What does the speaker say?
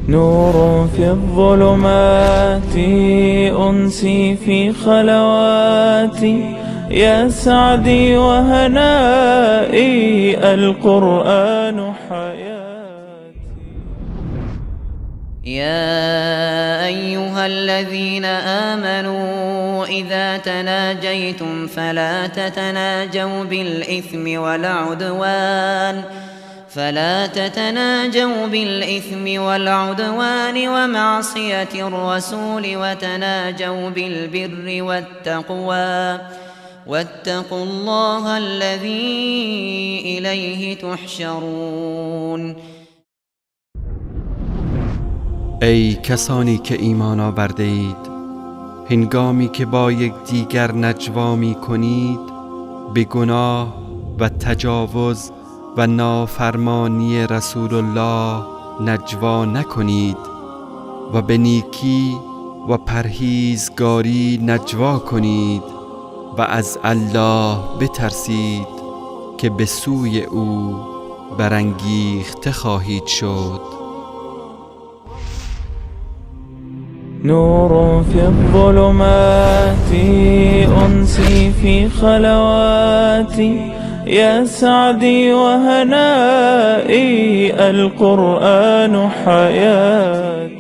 نور في الظلمات، أنسي في خلواتي، يا سعدي وهنائي، القرآن حياتي. يا أيها الذين آمنوا إذا تناجيتم فلا تتناجوا بالإثم والعدوان ومعصية الرسول وتناجوا بالبر والتقوى واتقوا الله الذي إليه تحشرون. ای کسانی که ایمان آورده اید، هنگامی که با یکدیگر نجوا می کنید به گناه و تجاوز و نافرمانی رسول الله نجوا نکنید و به نیکی و پرهیزگاری نجوا کنید و از الله بترسید که به سوی او برانگیخته خواهید شد. نور في الظلمات، أنسي في خلواتي، يا سعدي وهنائي، القرآن حياتي.